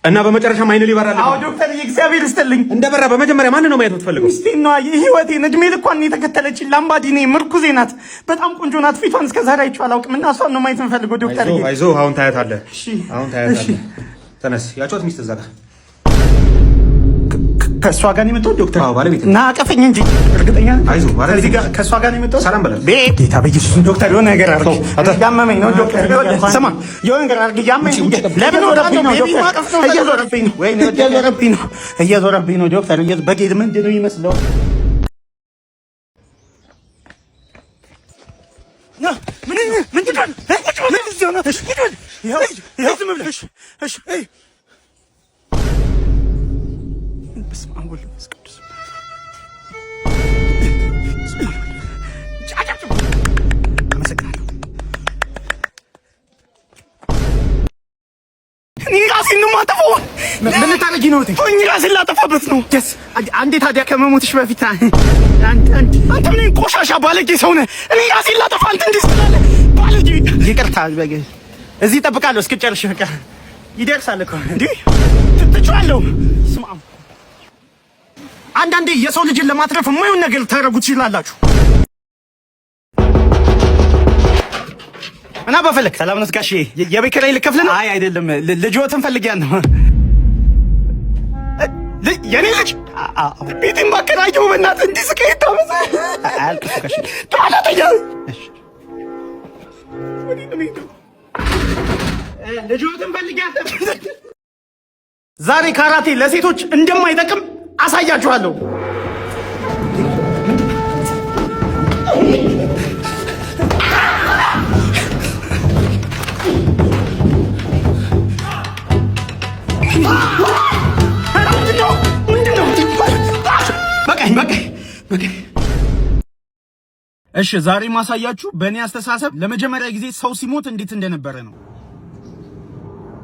እና በመጨረሻም አይን ሊበራልህ አዎ ዶክተር፣ እግዚአብሔር ይስጥልኝ። እንደበራ በመጀመሪያ ማንን ነው ማየት የምትፈልገው? ሚስቴን ነዋ፣ የህይወቴን እድሜ ልኳን የተከተለችኝ ላምባዲኔ ምርኩዜ ናት። በጣም ቆንጆ ናት። ፊቷን እስከ ዛሬ አይቼው አላውቅም እና እሷን ነው ማየት የምፈልገው ዶክተር። አይዞህ አይዞህ፣ አሁን ታያታለህ። እሺ፣ አሁን ታያታለህ። ተነስ። ያጫት ሚስት እዛ ጋር። ከእሷ ጋር ነው የመጣሁት ዶክተር። አዎ፣ ባለቤት። እና አቀፈኝ እንጂ እርግጠኛ ነህ? አይዞህ፣ ባለቤት። ከዚህ ጋር ከእሷ ጋር ነው የመጣሁት። ሰላም በላት። ቤት ጌታ በኢየሱስ፣ ዶክተር የሆነ ነገር አድርግ። እያመመኝ ነው ዶክተር። ስማ፣ የሆነ ነገር አድርግ። እያመመኝ ለምን ወረብኝ ነው ዶክተር? እየዞረብኝ ነው፣ እየዞረብኝ ነው፣ እየዞረብኝ ነው ዶክተር። በጌት ምንድን ነው የሚመስለው? ምንድን ነው? ዝም ብለህ እሺ፣ እሺ። በስመ አብ ወወልድ ወመንፈስ ቅዱስ። አመሰግናለሁ። እኔ ራሴን ነው የማጠፋው። ምን ልታረጊ ነው? እኔ ራሴን ላጠፋበት ነው። ደስ አንዴ ታዲያ ከመሞትሽ በፊት አንተ ምን ቆሻሻ ባለጌ ሰው ነህ። እኔ ራሴን ላጠፋ አንተ እንዲህ ስትላለህ ባለጌ። ይቅርታ፣ እዚህ እጠብቃለሁ እስክጨርሽ። በቃ ይደርሳል እኮ እንዴ ትችዋለሁ። ስማ፣ አንዳንዴ የሰው ልጅን ለማትረፍ የማይሆን ነገር ልታደርጉ ትችላላችሁ። እና በፈለግ ሰላም ነው ጋሼ፣ የቤት ኪራይ ልከፍል ነው? አይ አይደለም፣ ልጅዎትን ፈልጊያ ነው። የኔ ልጅ ቤቴን ባከራየው በእናትህ እንዲህ ስቃይ ታመሰ አያልቅሱ ጋሼ። ታላተኛ ልጅዎትን ፈልጊያ። ዛሬ ካራቴ ለሴቶች እንደማይጠቅም አሳያችኋለሁ። በቃኝ በቃኝ በቃኝ። እሺ፣ ዛሬ ማሳያችሁ በእኔ አስተሳሰብ ለመጀመሪያ ጊዜ ሰው ሲሞት እንዴት እንደነበረ ነው።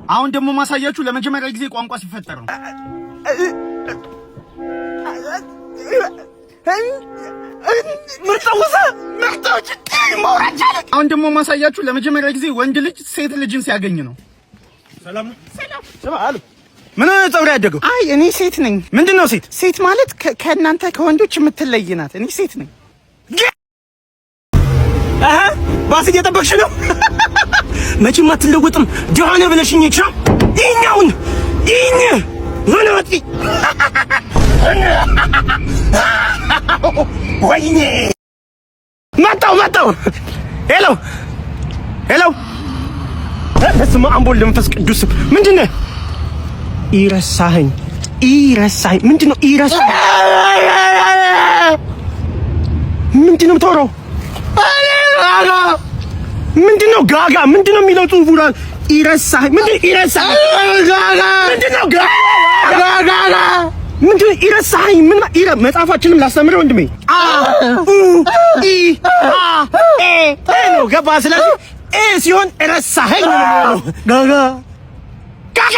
አሁን ደግሞ ማሳያችሁ ለመጀመሪያ ጊዜ ቋንቋ ሲፈጠር ነው። አሁን ደግሞ ማሳያችሁ ለመጀመሪያ ጊዜ ወንድ ልጅ ሴት ልጅን ሲያገኝ ነው። ሰላም ነው። ሰላም። ምን ሆነ ፀጉር ያደገው? አይ እኔ ሴት ነኝ። ምንድን ነው ሴት? ሴት ማለት ከእናንተ ከወንዶች የምትለይ ናት። እኔ ሴት ነኝ። አሃ ባስ እየጠበቅሽ ነው? መቼም አትለወጥም። ድሃ ነህ ብለሽኝ ይቻ ይኸኛውን ይህኝ ምን ወጥ ወይኔ መጣው መጣው። Hello hello። በስመ አብ ወወልድ ወመንፈስ ቅዱስ። ምንድን ነህ? ኢረሳኸኝ ኢረሳኸኝ። ምንድን ነው ኢረሳኸኝ? ምንድን ነው የምታወራው? ምንድን ነው ጋጋ? ምንድን ነው የሚለው ጽሁፉ? ኢረሳኸኝ ምንድን ነው ኢረሳኸኝ? ምንድን ነው ጋጋ? ምንድን ነው ኢረሳኸኝ? ምን ኢረ መጽሐፋችንም ላስተምረው ወንድሜ አ ኡ ኢ አ ኤ ኤ ነው፣ ገባ? ስለዚህ ኤ ሲሆን ረሳኸኝ ነው የሚሆነው። ጋጋ ጋጋ።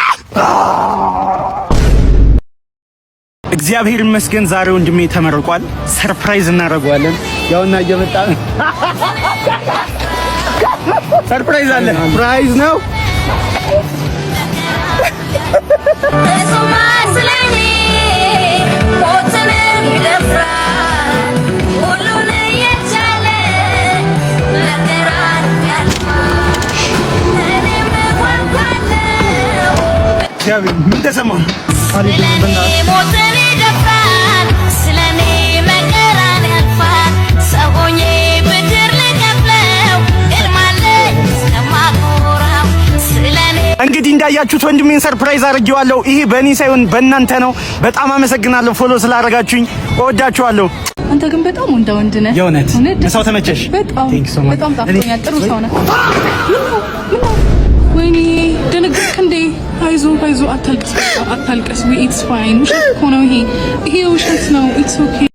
እግዚአብሔር ይመስገን ዛሬ ወንድሜ ተመርቋል። Surprise እናደርገዋለን። ያውና እየመጣ surprise አለ። Surprise ነው። እሱማ ስለኔ ሞትንም ይደፍራል፣ ሁሉን እየቻለ መከራን ያልፋል። እኔም እጓጓለሁ። እግዚአብሔር ምን ተሰማ? ስለኔ ሞትን ይደፍራል፣ ስለኔ መከራን ያልፋል። ሰው ሆኜ ብድር ልከፍለው ግርማለኝ ስለማኮራው ስለኔ። እንግዲህ እንዳያችሁት ወንድሜን surprise አድርጌዋለሁ። ይሄ በእኔ ሳይሆን በእናንተ ነው። በጣም አመሰግናለሁ follow ስላደረጋችሁኝ፣ እወዳችኋለሁ። አንተ ግን በጣም ወንዳ ወንድ ነህ። የእውነት እውነት ደስ ሰው ተመቸሽ? በጣም። Thank you so much. በጣም ጣፍጦኛል። ጥሩ ሰው ነህ። ምነው ምነው? ወይኔ ደነገጥክ እንዴ? አይዞ አይዞ፣ አታልቅስ፣ በቃ አታልቅስ። It's fine። ውሸት እኮ ነው ይሄ፣ ይሄ ውሸት ነው። It's okay.